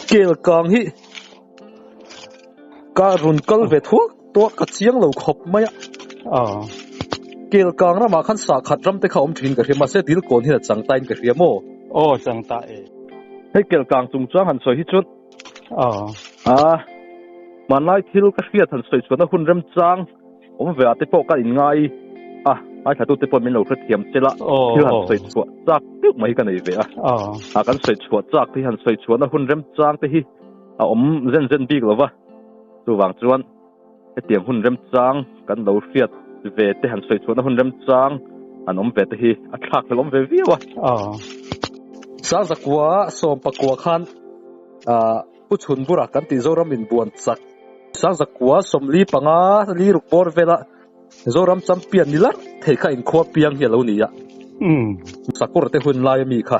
Kel kang hi ka rawn kal ve thuak tawh a, ka chiang lo khawp mai a. Kel kang ramah khan sahkhat ram te kha a awm thin ka hria, mahse dil kawn hian a chang ta in ka hria maw? Aw chang ta e. Hei kel kang chungchang han sawi hi chuan a hmanlai thil ka hriat han sawi chhuahna hun remchang awm ve ah te pawh ka inngai a, ngaithla te pawh min lo hrethiam che la, thil han sawi chhuah chak deuh mai hi ka nei ve a, a kan sawi chhuah chak te hi han sawi chhuahna hun remchang te hi a awm zen zen bik lo va, chuvang chuan hetiang hun remchang kan lo hriat ve te han sawi chhuahna hun remchang an awm ve te hi a thlak hlel awm ve viau a. Sangzakua sawmpakua khan Pu Chhunbura kan tih Zoram inbuan chak Sangzakua 45 li ruk bawr vela Zoram champion ni larh thei kha inkhua piang hi a lo ni a. Sakawr te hun lai ami kha.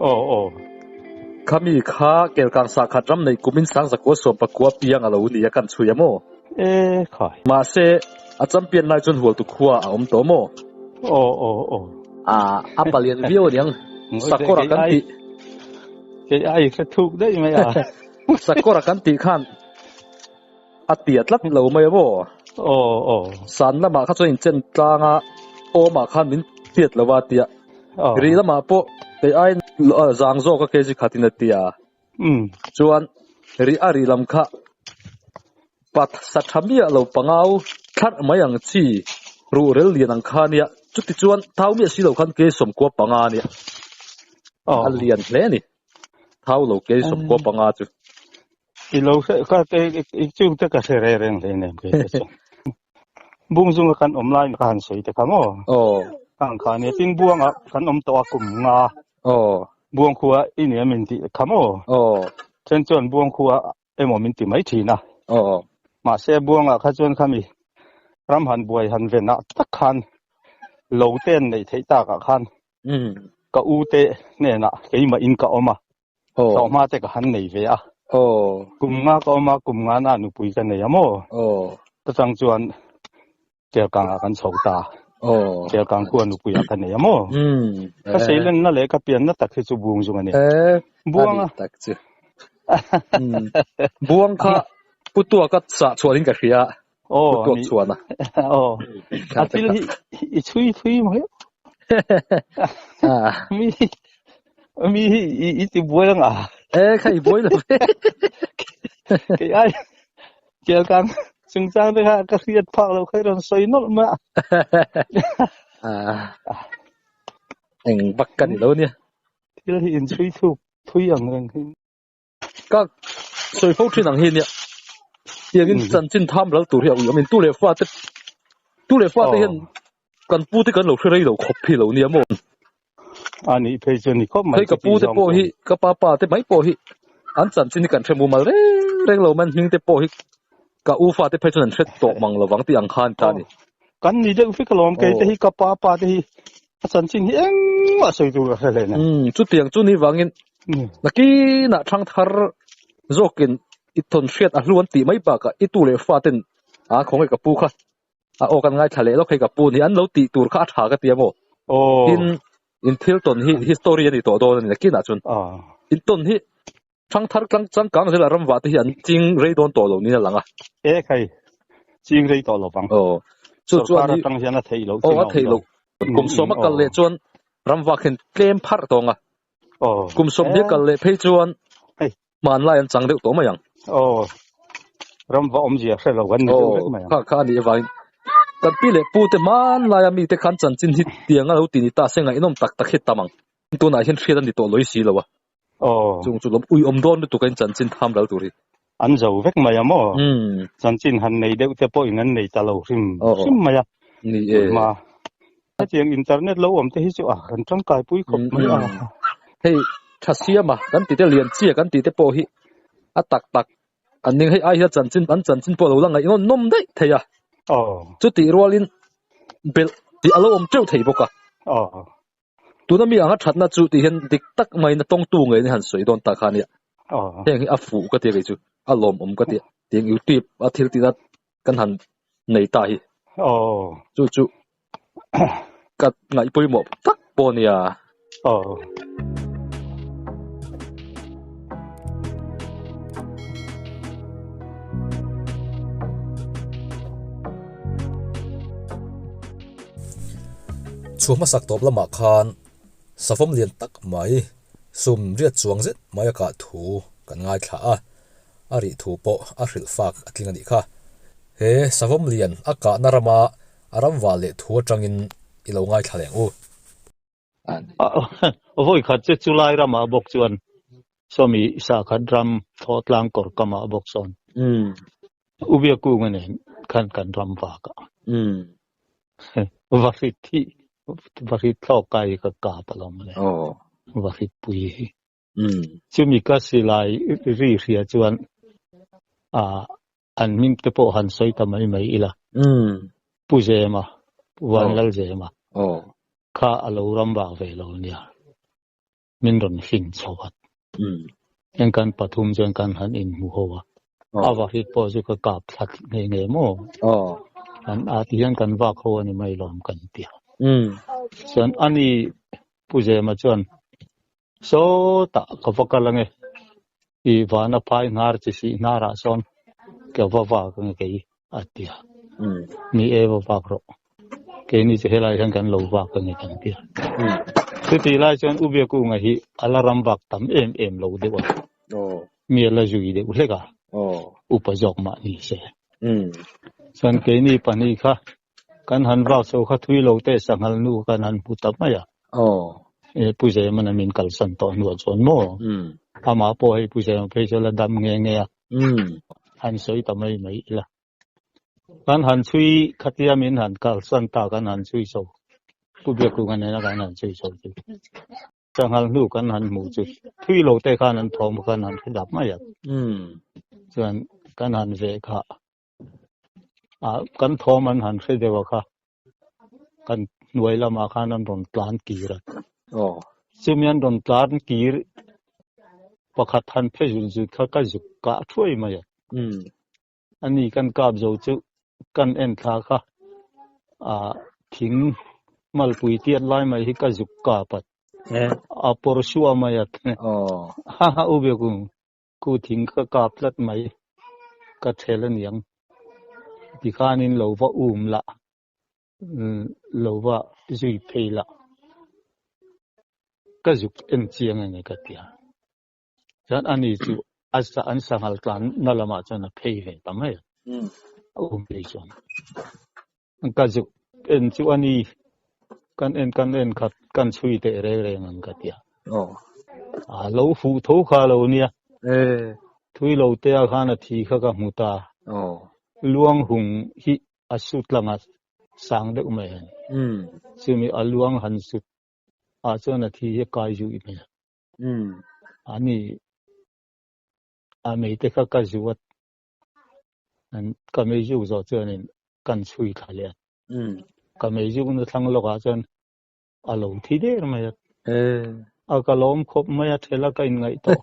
Aw aw. Khami kha Kelkang sahkhat ram nei kumin Sangzakua 19 piang a lo ni a kan chhui a maw? E khai. Mahse a champion lai chuan Hualtu khua a awm tawh maw? Aw aw aw. A a palian viau aniang Sakawr a kan tih. Kei ai hre thuk daih mai a. Sakawr a kan tih khan a tia tlat lo mai a maw? Aw aw. San lamah kha chuan inchen tlang a, awmah khan min tiat lo a tia. Ri lamah pawh kei ai zang zawk a kg khatin a tia. Chuan ri a ri lam kha pat sa tha miah lo pangau thlarh mai ang chi ruhrel lian ang kha nia. Chuti chuan thau miah si lo khan kg 15 nia. A lian hle a ni. Thau lo kg 15 chu. I lo hre ka ke i chung te ka hre re reng hle nem ke te chu. Bung zunga kan awm lai ka han sawi te kha maw? Aw. Ang kha nia tin buanga kan awm tawh a kum nga. Aw. Buang khua i nia min tih kha maw? Aw. Then chuan buang khua emaw min ti mai thin a. Aw. Mahse buanga kha chuan khami ram han buai han ven ah tak khan lo te an neih theih tak ah khan ka u te hnenah keimah in ka awm a. Hlawhhma te ka han nei ve a. Kum nga ka awm a, kum nga na nupui ka nei a maw? Ta chang chuan Kelkang ah kan chho ta. Kelkang khua nupui ah ka nei a maw? Ka seilenna leh ka pianna tak hi chu Buang zung a ni. Buang a. Buang kha Pu Tuaka sah chhuan in ka hria. Pu Tuak chhuan a. A thil hi i chhui thui mai. Mi mi hi i ti buai ang a. E kha i buai lo ve. Kei ai Kelkang chungchang te kha ka hriat phak lo kha i rawn sawi nawlh mai a. Eng vak ka ni lo nia. Thil hi inchhui thuk thui ang reng hi. Ka sawi fo thin ang hi nia. Tiangin chanchin tham ral tur hi a ui awm in tu leh fa te tu leh fa te hian kan pu te kan lo hre rei lo khawp hi lo nia maw. A nih phei chu ni khawp mai. Hei ka pu te pawh hi ka pa pa te mai pawh hi an chanchin hi kan hre mumal reng reng lo man hming te pawh hi ka u fa te phei chuan an hre tawh mang lovang tih ang khan ta ni. Kan ni deuh fek alawm kei te hi ka pa pa te hi a chanchin hi engmah sawi tur ka hre hle nen. Chutiang chu ni vangin nakinah thlang thar zawkin i tawn hriat a hlu an tih mai bakah i tu leh fa ten a khawngaih ka pu kha a aw kan ngaithla leh lawk hei ka pu ni an lo tih tur kha a tha ka ti a maw. Tin in thil tawn hi history a ni tawh dawn a ni nakinah chuan in tawn hi Thang thar tlang changkang zela ram vah te hi an ching rei dawn tawh lo niin a lang a. E khai, ching rei tawh lo vang. Aw, chu chuan Sorkar atang hian a theih loh Aw, a theih loh. Kum sawm a kal leh chuan ram vak hian tlem pharh tawng a. Aw. Kum sawm hnih a kal leh phei chuan hmanlai an chang deuh tawh mai ang. Aw, ram va awmzia hre lo kan ni deuh vek mai ang. Aw, kha kha a nih avangin kan pi leh pu te hmanlaia mite khan chanchin hi tiang a lo ti ni ta se ngaihnawm tak tak hi tam ang. Tunah hian hriat a ni tawh lawih si lo a. Aw. Chung chu lawm ui awm dawn lutuk a in chanchin tham ral tur hi. An zo vek mai a maw? Chanchin han nei deuh te pawhin an nei ta lo hrim hrim mai a. Ni e. Ma. Hetiang internet lo awm te hi chu a kan tangkai pui khawp mai a. Hei tha siam a kan ti te lian chi a kan ti te pawh hi a tak tak an ning hei ai hian chanchin an chanchin pawh lo la ngaih nawn nawm daih thei a. Aw. Chutih rualin belh tih a lo awm teuh thei bawk a. Aw. Tuna mi anga thatna chu tih hian dik tak maiin a tawngtu ngei ni han sawi dawn ta kha nia. Heng hi a fuh ka tia kei chu a lawmawm ka tia tiang YouTube a thil tihna kan han nei ta hi. Chu chu ka ngaih pawimawh tak pawh nia. Thawnthu hmasak tawp lamah khan savawm lian tak mai sum riat chuang zet mai a kah thu kan ngaithla a, a rih thu pawh a hrilh fak a tling a nih kha. He savawm lian a kahna rama a ram vah leh thu atangin i lo ngaithla leng u. Vawi khat che chu lai ramah bawk chuan sawmi sakhat ram thawhtlang kawr kamah bawk sawn u Biakunga nen khan kan ram vak a. Va hrit hi va hrit thlawk kai ka kap alawm le. Va hrit pui hi. Chumi ka silai ri hria chuan an hming te pawh han sawi ta mai mai ila. Pu Zema, Pu Vanlal Zema kha a lo ram vak ve lo nia. Min rawn fin chho a. Heng kan pathum chuan kan han inhmu ho a. A vahrit pawh chu ka kap thla nghe nghe maw? Kan a ti hian kan vak ho a ni mai lawm kan ti a. Chuan ani Pu Zema chuan Sawtah ka va kal ange, i vana phai hnar chi sih hnarah sawn ka va vak ange kei a ti a. Ni e va vak rawh, keini chu helai hian kan lo vak ange kan ti a. Chutih lai chuan U Biakunga hi a la ram vak tam em em lo deuh a, mi a la zui deuh hlek a, upa zawk mah ni se. Chuan keini pahnih kha Kan han vak chho kha thui lo teh sanghal nu kan han hmu ta mai a. E Pu Zemana min kalsan tawh hnuah chuan maw? Amah pawh hei Pu Zema phei chu la dam nghe nghe a. Han sawi ta mai mai ila. Kan han chhui khatia min han kalsan ta kan han chhui chho. Pu Biakunga nena kan han chhui chho chu. Sanghal hnu kan han hmuh chu thui lo te khan an thawm khan han hre dap mai a. Chuan kan han veh kha Ah kan thawm an han hre deuh a kha kan hnuai lamah khan an rawn tlan kir a chumi an rawn tlan kir pakhat han phe zut zut kha ka zuk kah thuai mai a ani kan kap zo chu kan en thla kha ah thing malpui tiat lai mai hi ka zuk kap a a pawr suah mai a ha ha u be ku Khu thing ka kap tlat mai, ka thel aniang. Tikhanin lo va um lah, lo va zui phei lah. Ka zuk en chiang enge ka ti a. Chuan ani chu a an sanghal tlan na lamah chuan a phei ve ta mai a. A um phei chuan. Ka zuk en chu ani kan en kan en khat kan chhui teh reng reng ang ka ti a. A lo fuh tho kha lo nia. Thui lo te a khan a thi kha ka hmu ta. Luang hung hi a sut langa sang deuh mai a ni. Chumi a luang han sut ah chuan a thi hi a kai zui mai a. Ani a mei te kha ka zuat Ka mei zuk zawh chuanin kan chhui thla leh a. Ka mei zukna thlang lawkah chuan a lo thi der mai a. A ka lawm khawp mai a, thela ka inngaih tawh.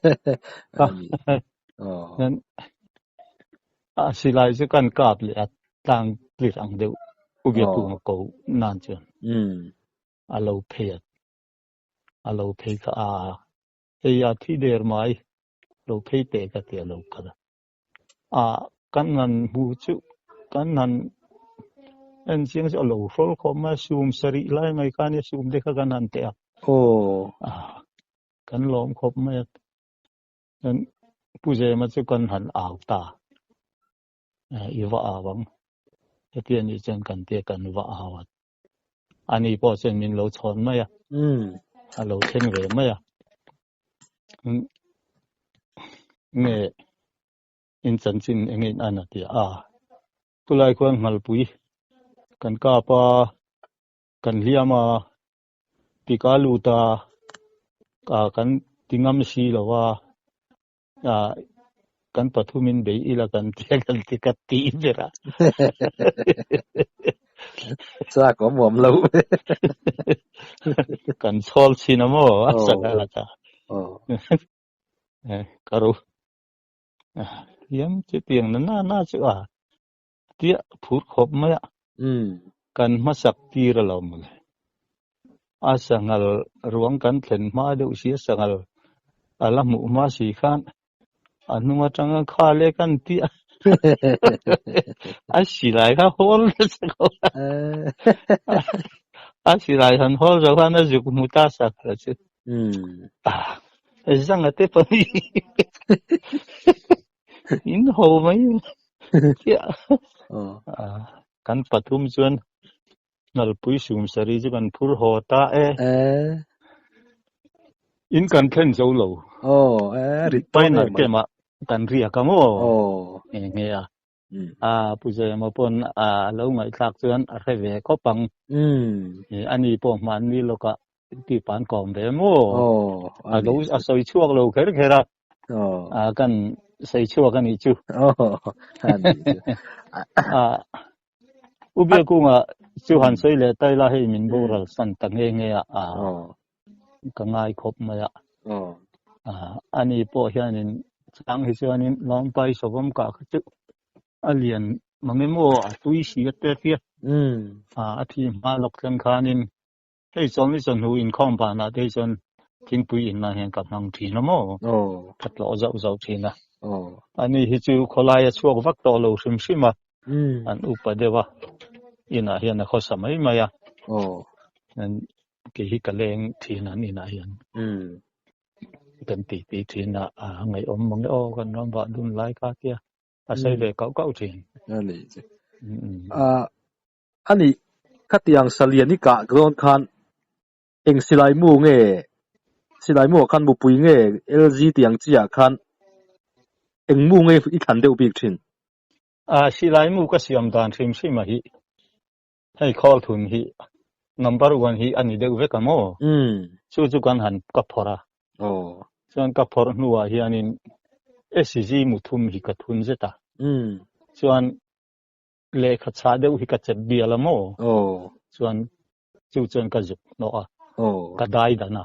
A silai chu kan kap leh a, tlang tlir ang deuh u Biakunga ko nan chuan a lo phei a. A lo phei kha a, hei a thi der mai, lo phei teh ka ti a lo kal a. A kan han hmu chu kan han en chiang chu a lo hrawl khawp mai a sum sarih lai mai kha ania sum te kha kan han teh a a kan lawm khawp mai a chuan Pu Zema chu kan han au ta i va au ang heti anih chuan kan tia kan va au a ani pawh chuan min lo chhawn mai a a lo thleng ve mai a nge in chanchin eng in an a ti a chulai khuan nghalpui kan kap a kan hliam a tika lut a kan ti ngam si lo a ah kan pathumin bei ila kan tia kan ti ka ti ber a. Chak awm awm lo. Kan chhawl chhin a maw a sanga la ka. Ka ro. Thiam chu tiang na na na chu a tia phur khawp mai a. Kan hmasak tir a lo mawle. A sanghal ruang kan thlen hma deuh si a sanghal a la hmuh hma si khan a hnung atanga kha le kan tih a a silai kha hawl nasa ko a. A silai han hawl zo khan a zuk hmu ta sak la chu. Ah, zanga te pahnih in ho mai chiah. Ah, kan pathum chuan nalpui sum sari chu kan phur haw ta e. In kan thlen zo lo. Pioneer camp ah kan riak ang aw. Nge nge a. A Pu Zema pawn a lo ngaihthlak chuan a hre ve khawp ang. Ani pawh hmanni lawkah tip an kawm ve maw? A lo a sawi chhuak lo kher kher a. A kan sawi chhuak a nih chu. A U Biakunga chu han sawi leh ta ila hei min boral san ta nge nge a. A ka ngai khawp mai a. Ani pawh hianin chang hi chuanin Lawmpai Sawvawm kah kha chu a lian mang emaw a tui si a te tia. A thi hma lawk thleng khanin hei chawlni chawhnu inkhawm vanah te hi chuan thingpui in nan hian ka hmang thin a maw? Ka tlawh zauh zauh thin a. Ani hi chu khawlai a chhuak vak tawh lo hrim hrim a. An upa deuh a, inah hian a khawsa mai mai a. Kei hi ka leng thin an inah hian kan ti ti thin a, a ngaihawm mang e aw kan ram vah dun lai kha tia a sawi ve kauh kauh thin. A ni che. A ni, khatiang salian i kah dawn khan eng silai mu nge, silai mu ah khan mupui nge LG tih ang chi ah khan eng mu nge i thlan deuh bik thin? A silai mu ka siam dan hrim hrim a hi. Hei khawl thun hi number one hi a ni deuh vek a maw? Chu chu kan han ka phawrh a. Chuan ka phawrh hnuah hianin SG muthum hi ka thun zet a. Chuan lehkha chhah deuh hi ka chep bial a maw? Chuan chu chuan ka zuk hnawh a. Ka dai dan a.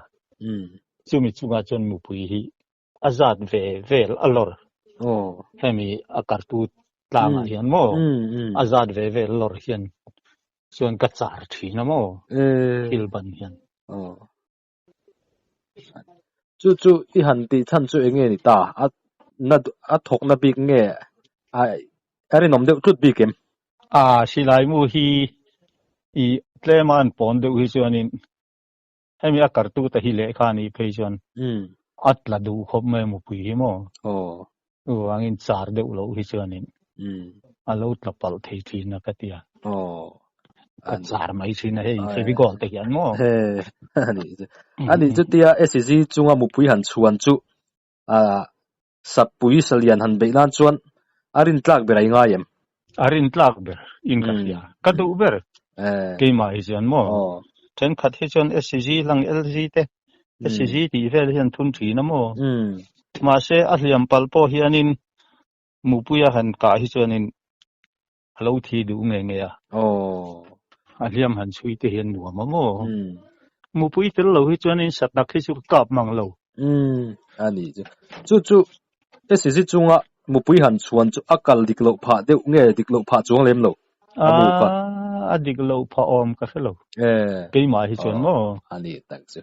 Chumi chungah chuan mupui hi a zat ve vel a lawr. Hemi a kartu tlangah hian maw a zat ve vel lawr hian chuan ka char thin a maw thil ban hian. Chu chu i han tih chhan chu eng nge ni ta? A na a thawk na bik nge a a rinawm deuh tlut bik em? A silai mu hi i tlema an pawn deuh hi chuanin Hemi a kartu te hi lehkha a nih phei chuan a tla duh khawp mai a mupui hi maw? Chuvangin char deuh loh hi chuanin a lo tla palh thei thin a ka ti a. Ka char mai thin a hei Fevicol te hian maw? A nih chutia SG chunga mupui han chhuan chu Sappui salian han beih nan chuan a rintlak ber a i ngai em? A rintlak ber in ka hria. Ka duh ber keimah hi chuan maw? Thenkhat hi chuan SG hlang LG te SG tih vel hian thun thin a maw? Mahse a hliam palh pawh hianin mupui a han kah hi chuanin a lo thi duh nge nge a. A hliam han chhui te hian nuam a maw? Mupui tel lo hi chuanin satak hi chu ka kap mang lo. Umm a ni chu. Chu chu SCC chunga mupui han chhuan chu a kal dik loh phah deuh nge dik loh phah chuang lem lo a mu kha? A dik loh phah awm ka hre lo. Keimah hi chuan maw? A ni tak chu.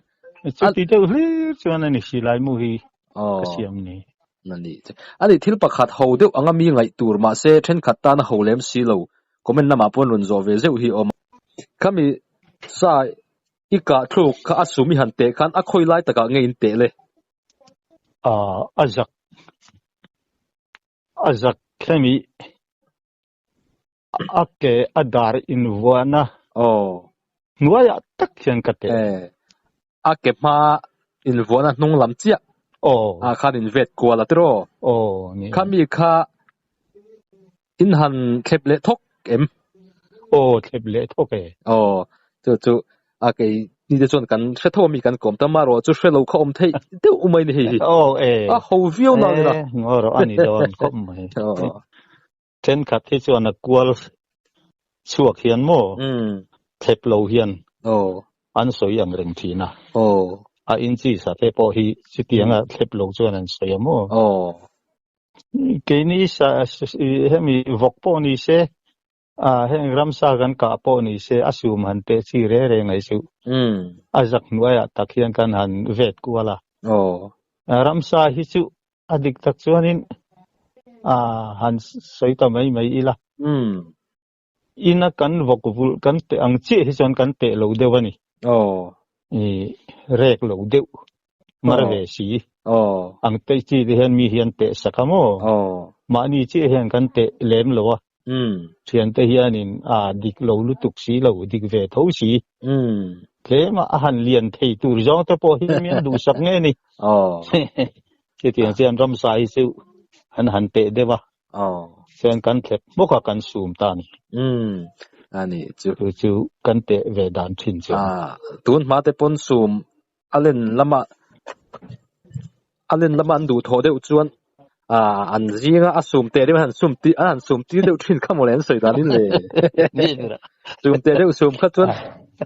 Chuti deuh hlir chuan a ni silai mu hi ka siam ni. A ni chu. A ni thil pakhat ho deuh anga mi ngaih tur mahse thenkhat tana ho lem si lo comment lamah pawh an rawn zawh ve zeuh hi a awm a. Khami sa I kah thluk kha a sum i han teh khan a khawi lai takah nge in teh le? A zak a zak hemi a ke a dar invuahna hnuaiah tak hian ka teh. A ke hma invuahna hnung lam chiah ah khan in vet kual a tiraw? Khami kha In han thlep leh thawk em? Aw, thlep leh thawk e. Aw, chu chu a kei ni te chuan kan hre tho a mi kan kawm ta marawh chu hre lo kha awm theih deuh mai ni hei hi. Aw e. A ho viau nang ila. E, ngaw rawh a ni dawn khawp mai. Thenkhat hi chuan a kual chhuak hian maw thlep lo hian an sawi ang reng thin a. A inchi sa te pawh hi chutianga thlep lo chuan an sawi a maw? Keini sa hemi vawk pawh ni se, heng ramsa kan kah pawh ni se a sum han teh chi re re ngaih suh. A zak hnuaiah tak hian kan han vet kual a. Ramsa hi chu a dik tak chuanin han sawi ta mai mai ila. Ina kan vawk vulh kan teh ang chiah hi chuan kan teh lo deuh a ni. Aw. I rek lo deuh mar ve si. Aw. Ang te chi te hian mi hian teh sak a maw? Aw. Mahni chiah hian kan teh lem lo a. Umm. Thiante hianin a dik lo lutuk si lo, dik ve tho si. Umm. Tlema a han lian thei tur zawng te pawh hi mi an duhsak nge ni. Aw. Chutiang chuan ramsa hi chu an han teh deuh a. Aw. Chuan kan thlep hmawk a kan sum ta a ni. Umm. A ni chu. Chu chu kan teh ve dan thin chu. Ah, tun hma te pawn sum a len lama a len lama an duh thawh deuh chuan ah an zinga a sum teh deuh an han sum ti an han sum tir deuh thin kha mawle an sawi danin le. Sum teh deuh sum kha chuan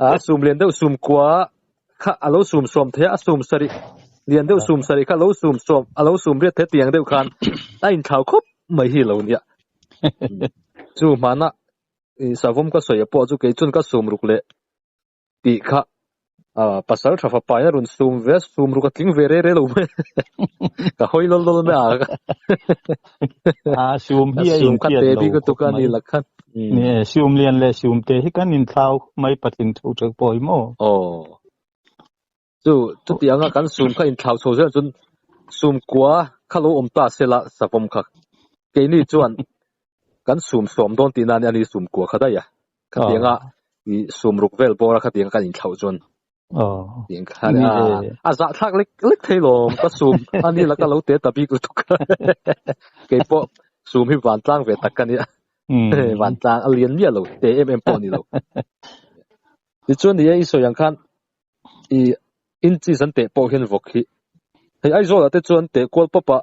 a sum lian deuh sum kua kha a lo sum sawm thei a, a sum sarih lian deuh sum sarih kha a lo sum sawm a lo sum riat thei tiang deuh khan a inthlau khawp mai hi lo nia. Chu hmana i savawm ka sawi pawh chu kei chuan ka sum ruk leh tih kha pasal tha fapa in a rawn sum ve a, sum ruk a tling ve re re lo mai ka hawi lawl lawl mai a. A sum hi a Sum kha intiat te lo bik lutuk khawp a ni mai. la khan. Ni e, sum lian leh sum te hi kan inthlau mai patling tho teuh pawh hi maw? Aw. Chu chuti anga kan sum kha inthlau chho zel chuan sum kua kha lo awm ta sela savawm kha. Keini chuan kan sum sawm dawn tihna a ni sum kua kha daih a. Khatianga i sum ruk vel bawr a khatianga kan inthlauh chuan. Tiang khan a a zahthlak lek lek thei lawm ka sum a ni la ka lo te ta bik lutuk. Keipawh sum hi vantlang ve tak ka nia. Vantlang a lian miah lo te em em pawh a ni lo. Tichuan ni e i sawi ang khan i inches an teh pawh hian vawk hi hei Aizawl ah te chuan teh kual pawp a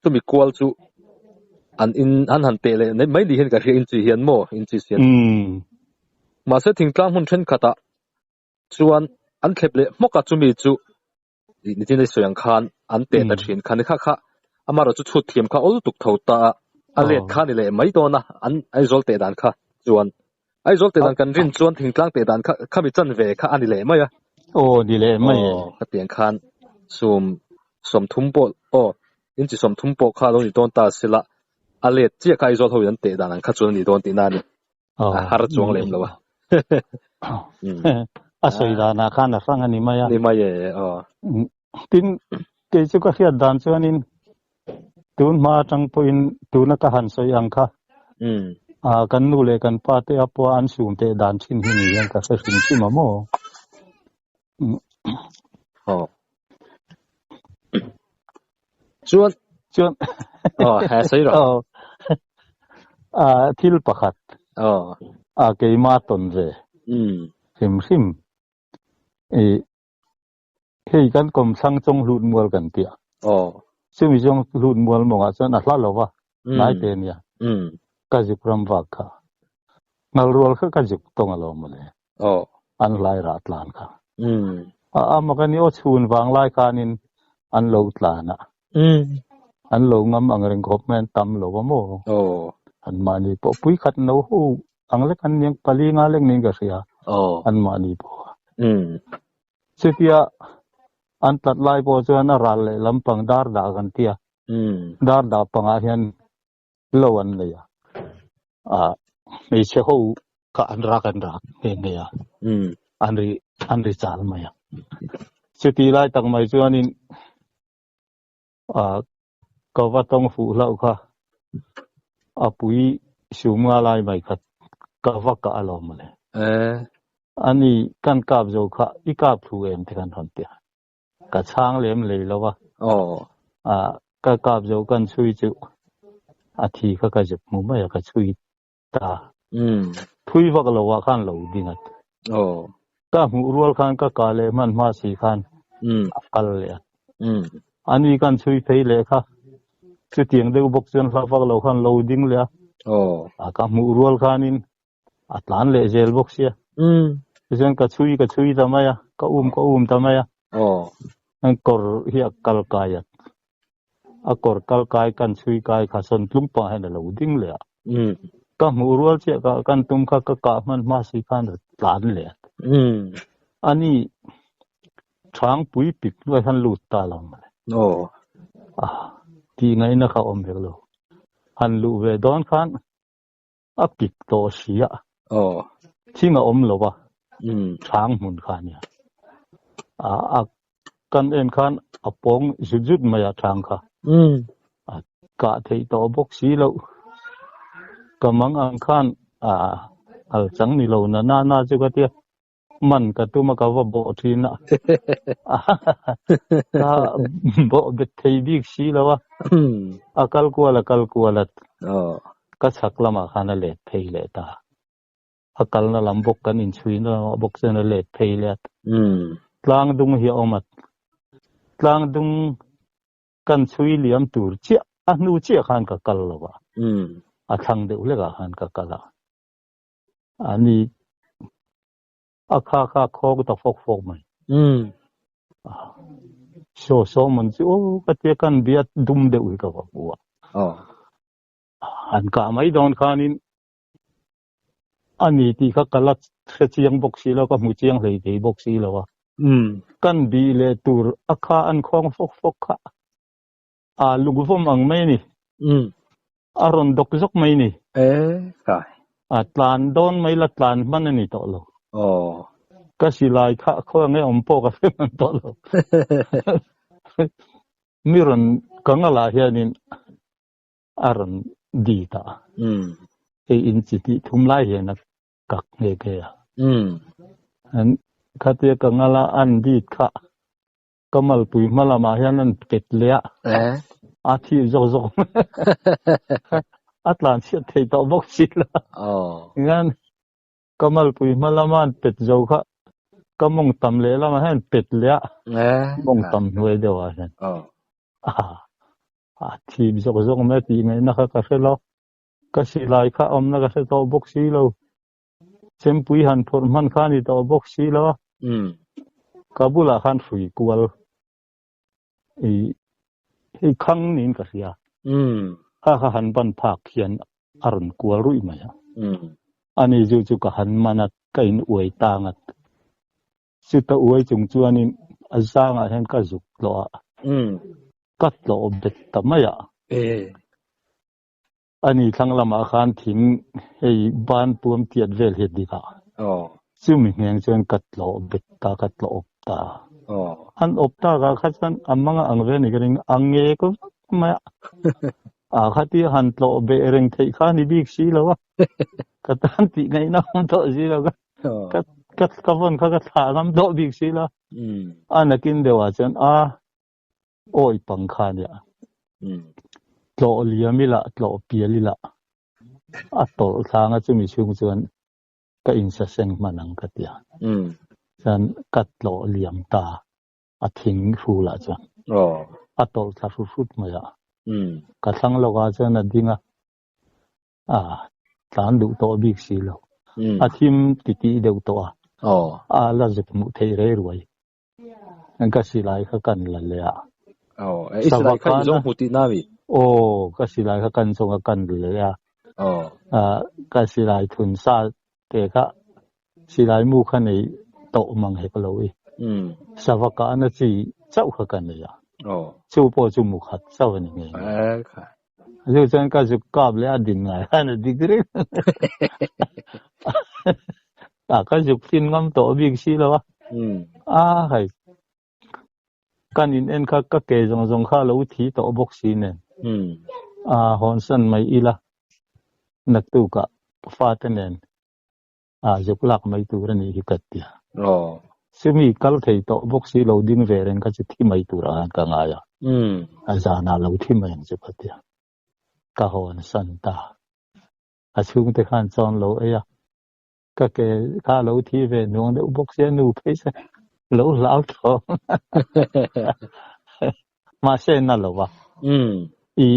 chumi kual chu an in an han teh leh mai ni hian ka hria inchi hian maw inches hian mahse thingtlang hmun thenkhat ah chuan an thlep leh hmawk a chumi chu nitin i sawi ang khan an teh ta thin kha ni kha kha amaherawh chu chhut thiam kha awl tuk tho ta a a let kha ni leh mai dawn a an Aizawl teh dan kha chuan Aizawl teh dan kan rin chuan thingtlang teh dan kha khami chan ve kha a ni leh mai a. Aw ni leh mai e. Aw khatiang khan sum sawmthum pawh aw inchi sawmthum pawh kha lo ni dawn ta sila a let chiah kha Aizawl ho in an teh dan ang kha chuan a ni dawn tihna a ni. A har chuang lem lo a. A sawi danah khan a hrang a ni mai a. Ni mai e aw. Tin kei chu ka hriat dan chuanin tun hma atang pawhin tuna ka han sawi ang kha kan nu leh kan pa te a pawha an sum teh dan thin hi ni hian ka hre hrim hrim a maw. Aw. Chuan chuan aw he sawi rawh. Aw. Thil pakhat. Aw. A keima tawn ve. Hrim hrim. I Hei kan kawmthlang chawng hlut mual kan tih a. Aw. Chumi chawng hlut mual mawngah chuan a hla lo va, ngai te nia. Ka zuk ram vak kha. Ngal rual kha ka zuk tawng alawm mawle. Aw. An hlai rah tlan kha. A amak a ni aw chhun vang lai khanin an lo tlan a. An lo ngam ang reng khawp mai an tam lo a maw. Aw. An mahni pawh pui khat no ho ang lek an niang pali nga lek niin ka hria. Aw. An mahni pawh. Chutia an tlat lai pawh chuan a ral leh lampang dar dah kan ti a, dar dah pangah hian lo an nei a, ah hmeichhe ho kha an rak an rak nghe nghe a, an ri an ri chal mai a. Chuti lai tak mai chuanin ah ka va tawng fuh hlauh kha a pui sum nga lai mai kha ka va kah alawm mawle. Ani kan kap zo kha i kap thu em te kan rawn ti a, ka chhang lem lei lo a, ah ka kap zo kan chhui chu a thi kha ka zep hmu mai a ka chhui ta. Thui vak lo ah khan lo ding a. Ka hmuh rual khan ka kah leh hman hma si khan a kal leh a. Ani kan chhui phei leh kha chutiang deuh bawk chuan hla vak lo khan lo ding leh a. Ka hmuh rual khanin a tlan leh zel bawk sia. Tichuan ka chhui ka chhui ta mai a, ka um ka um ta mai a. An kawr hi a kal kai a, a kawr kal kai kan chhui kai kha sawn tlung pah hian a lo ding leh a. Ka hmuh rual chiah kah kan tum kha ka kah hman hma si khan a tlan leh a. Ani Thangpui pik hnuai khan lut ta lo mawle. Tih ngaihna kha awm vek lo. Han luh ve dawn khan a pik tawh si a. Oh. Thing a awm lo a. Thang hmun kha nia. A a kan en khan a pawng zut zut mai a thang kha. A kah theih tawh bawk si loh. Ka mang ang khan a al chang ni lo na na na chu ka tia. Man ka tum a ka va bawh thin a. Ka bawh bet thei bik si lo a. A kal kual a kal kual a. Ka chhak lamah khan a let phei leh ta. A kalna lam bawk kan inchhuina lamah bawk chuan a let phei leh a. Tlang dung hi a awm a. Tlang dung kan chhui liam tur chiah a hnu chiah khan ka kal lo a. A thlang deuh hlekah khan ka kal a. Ani a kha kha khawk ta fawk fawk mai. Saw saw man chu aw ka tia kan bia dum deuh hi ka va hmu a. An kah mai dawn khanin ani tih kha ka la hre chiang bawk si lo, ka hmu chiang hlei thei bawk si lo a. Kan bih leh tur a kha an khawng fawk fawk kha a lungvawm ang mai a ni. A rawn dawk zawk mai a ni. A tlan dawn mai la tlan hman a ni tawh lo. Ka silai kha khawi ang e awm pawh ka hre hman tawh lo. Mi rawn ka ngalah hianin a rawn di ta. Hei in chi tih thum lai hian a kak nghe nghe a. An khatia ka ngala an dit kha ka malpui hma lamah hian an pet leh a. A thi zawk zawk a tlan chhiat thei tawh bawk si la. Engan ka malpui hma lama an pet zo kha ka mawng tam leh lamah hian an pet leh a. Mawng tam hnuai deuh ah hian. A thip zawk zawk mai tih ngaihna kha ka hre lo. Ka silai kha awmna ka hre tawh bawk si lo. Chempui han phawrh hman kha a ni tawh bawk si lo a. Ka bulah khan hrui kual i hei khang niin ka hria. Kha kha han ban phak hian a rawn kual ruih mai a. Ani chu chu ka han man a, ka in uai tang a. Chuta uai chung chuanin a zangah hian ka zuk tlawh a, ka tlawh bet ta mai a. Ani thlang lamah khan thing hei ban puam tiat vel hi a dik a, chumi ngheng chuan ka tlawh bet ta, ka tlawh awp ta. An awp takah kha chuan a manga ang ve a ni ka ring, a nge ka vak mai a. A khatia han tlawh beh reng theih kha a ni bik si lo a, ka tan tih ngaihna awm tawh si lo ka. Ka ka ka vawn kha ka thlah ngam dawh bik si la. A nakin deuh ah chuan a awi pang kha nia. Tlawh liam ila, tlawh pial ila. A tawlh thlang a chumi chhung chuan ka insa seng hman ang ka tia. Chuan ka tlawh liam ta a thing hrul ah chuan. A tawlh thla hrut hrut mai a. Ka thlang lawk ah chuan a ding a. A tlan duh tawh bik si lo. A thim titih deuh tawh a. A la zuk hmuh theih rei ruai. Ka silai kha kan la leh a. I silai kha i zawng hmu tihna mi? Aw, ka silai kha kan zawng a kan la leh a. Ka silai thun sa te kha silai mu kha nei tawh mang hek lo i. Sava kahna chi chauh kha ka nei a. Chu pawh chu mu khat chauh a ni nghe nghe. Chu chuan ka zuk kap leh a din ngai khan a dik reng. A ka zuk fin ngam tawh bik si lo a. A hei kan in en kha ka ke zawng zawng kha lo thi tawh bawk si nen. A hawnsan mai ila naktukah fate nen a zuk lak mai tur a nih hi ka ti a. Chumi kal thei tawh bawk si lo ding ve reng kha chu thi mai tur ah khan ka ngai a. A zanah lo thi mai ang chu ka ti a. Ka hawn san ta. A chhungte khan chawn lo ei a. Ka ke kha lo thi ve nuang deuh bawk sia nu phei se lo hlau tawh. Mahse na lo va. I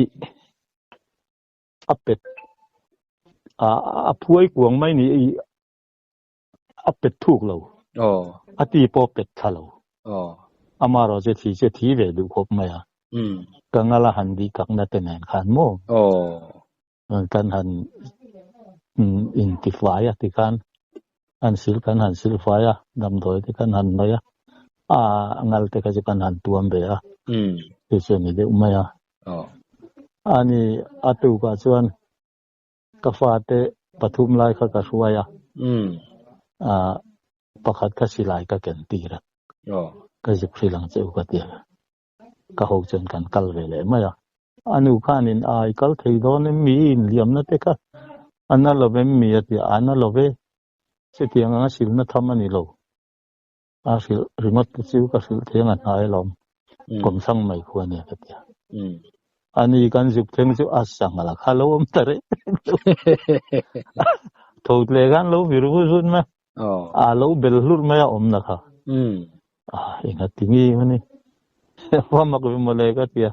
a pet a a phuai kuang mai ni i a pet thuk lo a ti pawh pet thla lo amarawh chu thi chu thi ve duh khawp mai a ka ngala han bih kakna te nen khan maw kan han intifai a tikhan an sil kan han sil fai a damdawi te kan han hnawih a a ngal te kha chu kan han tuam ve a chu chu a ni deuh mai a. Ani a tukah chuan ka fate pathum lai kha ka hruai a. A pakhat kha silai ka ken tir a. Ka zuk hrilh ang che u ka ti a. Ka ho chuan kan kal ve leh mai a. A nu khanin a i kal thei dawn em mi inliamna te kha a na lo em mi a ti a, a na lo ve. Chutiang anga hrilhna tham a ni lo. A hrilh ringawt te chu ka hrilh thei ang a hnai alawm. Kawmthlang mai khu a nia ka ti a. A ni kan zuk thleng chu a sanghal a kha lo awm ta reng lo. Tho tle khan lo vir vut vut mai a. A lo bel hlurh mai a awmna kha. A enga ti nge mawni va mak ve mawle ka ti a.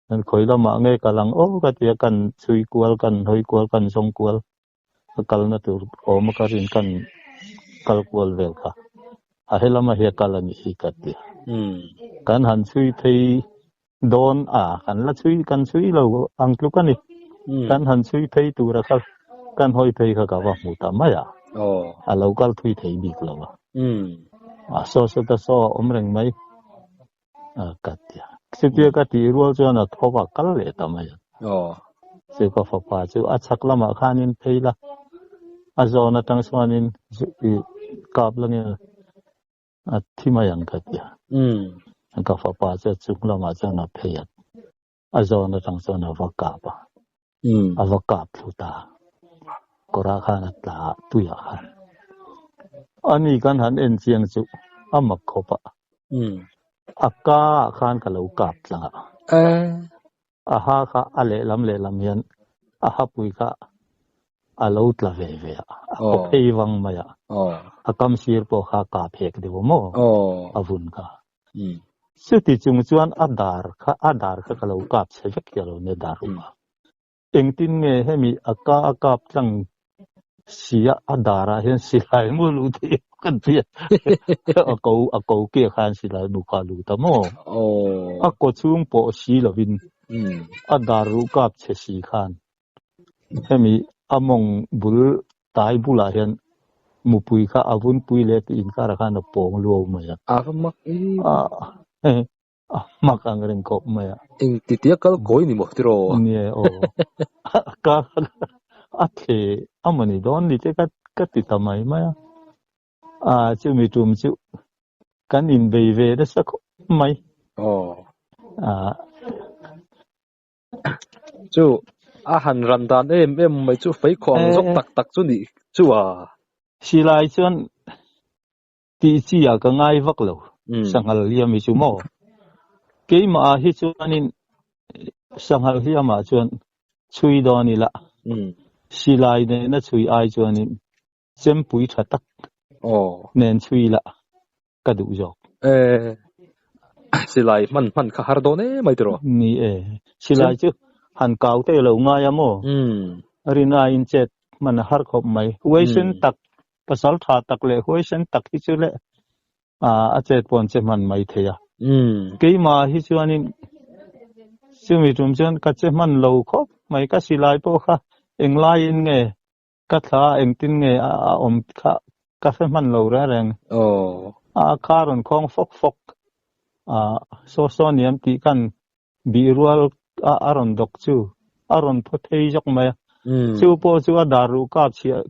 Kan khawi lamah nge kal ang aw ka ti a, kan chhui kual, kan hawi kual, kan zawng kual. Ka kalna tur awm a ka rin kan kal kual vel kha a helama hi a kal a nih hi ka ti a. Kan han chhui phei dawn a, kan la chhui kan chhui lo ang tluk a ni. Kan han chhui phei tura kha kan hawi phei kha ka va hmu ta mai a, a lo kal thui thei bik lo a. A saw saw ta saw a awm reng mai a ka ti a. Chutia ka tih rual chuan a tho a kal leh ta mai a. Chu ka fapa chu a chhak lamah khanin phei la, a zawn atang chuanin i kap langin a thi mai ang ka ti a. Ka fapa chu a chung lamah chuan a phei a, a zawn atang chuan a va kap a, a va kap thlu ta. Kawrah khan a tla a, tuiah khan. Ani kan han en chiang chu a mak khawp a. A ka ah khan ka lo kap tlang a. A ha kha a lehlam lehlam hian a hapui kha a lo tla ve ve a, a kaw phei vang mai a, a kam sir pawh kha a kap hek deuh a maw a vun kha. Chuti chung chuan a dar kha a dar kha ka lo kap chhe vek hi a lo nia dar rupa. Engtin nge hemi a ka a kap tlang si a, a darah hian silai mu luh theih em kan ti a, a ko a ko ke khan silai mu kha a lut a maw? A kaw chhung pawh si lovin a dar ruh kap chhe si khan hemi a mawng bul tai bulah hian mupui kha a vunpui leh tih inkarah khan a pawng luau mai a. A va mak em! A mak ang reng khawp mai a. Eng ti tia kal kawi ni maw tiraw? Nia aw. Ka a thle a mawni dawn ni te ka ka ti ta mai mai a. A chumi tum chu kan inbei ve nasa khawp mai. Aw. A Chu a han ran dan em em mai chu fei khawh ang zawk tak tak chu nih chu a. Silai chuan Tih chi ah ka ngai vak lo, sanghal hliam hi chu maw? Keimah ah hi chuanin sanghal hliam ah chuan chhui dawn ila, silai nena chhui ai chuanin chempui tha tak nen chhui ila ka duh zawk. Silai hman hman kha har dawn em mai tiraw? Ni e, silai chu han kau te lo ngai a maw? Rin aiin chet hman a har khawp mai. Huaisen tak Pasal tha tak leh huaisen tak hi chu le a chet pawn che hman mai thei a. Keimah hi chuanin chumi tum chuan ka che hman lo khawp mai, ka silai pawh kha englaiin nge ka thla engtin nge a awm kha ka hre hman lo reng reng. A kha rawn khawng fawk fawk a, saw saw niam tih khan Bih rual a a rawn dawk chu a rawn phaw thei zawk mai a. Chu pawh chu a dar ruh kap chhiah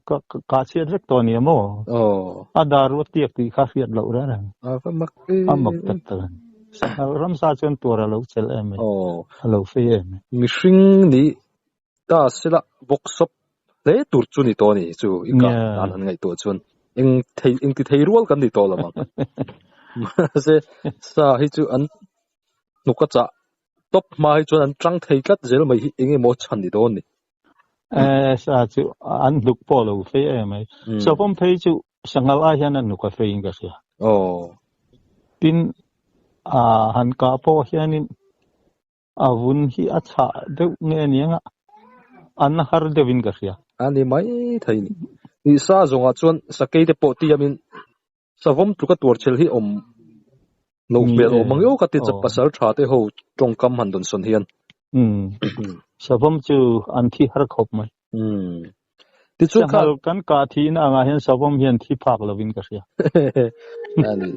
kah chhiat vek tawh a nia maw? A dar ruh a tiak tih kha hriat loh reng reng. A mak em. A mak tak tak a ni. Ramsa chuan tuar a lo chelh em mai. A lo fei em mai. Mihring nih ta sela workshop hle tur chu ni tawh a ni chu i kah dan han ngaihtuah chuan eng thei eng ti thei rual kan ni tawh lo ang. Mahse sa hi chu an hnuk a chah tawp hma hi chuan an tang thei tlat zel mai hi eng emaw chhan ni dawn ni. Sa chu an hnuk pawh lo fei em mai. Savawm phei chu sanghal ai hian an hnuk a fei in ka hria. Tin han kah pawh hianin A vun hi a chhah deuh nge aniang a, an har deuhin ka hria. A ni mai thei ni. Ni sa zawngah chuan sakei te pawh tiamin savawm tluka tuarchhel hi awm lo hmel awm ang io ka ti chap pasal tha te ho tawngkam han dawn sawn hian. Umm savawm chu an thi har khawp mai. Umm tichuan kha. Sanghal kan kah thihna angah hian savawm hian thi phak lovin ka hria. A ni.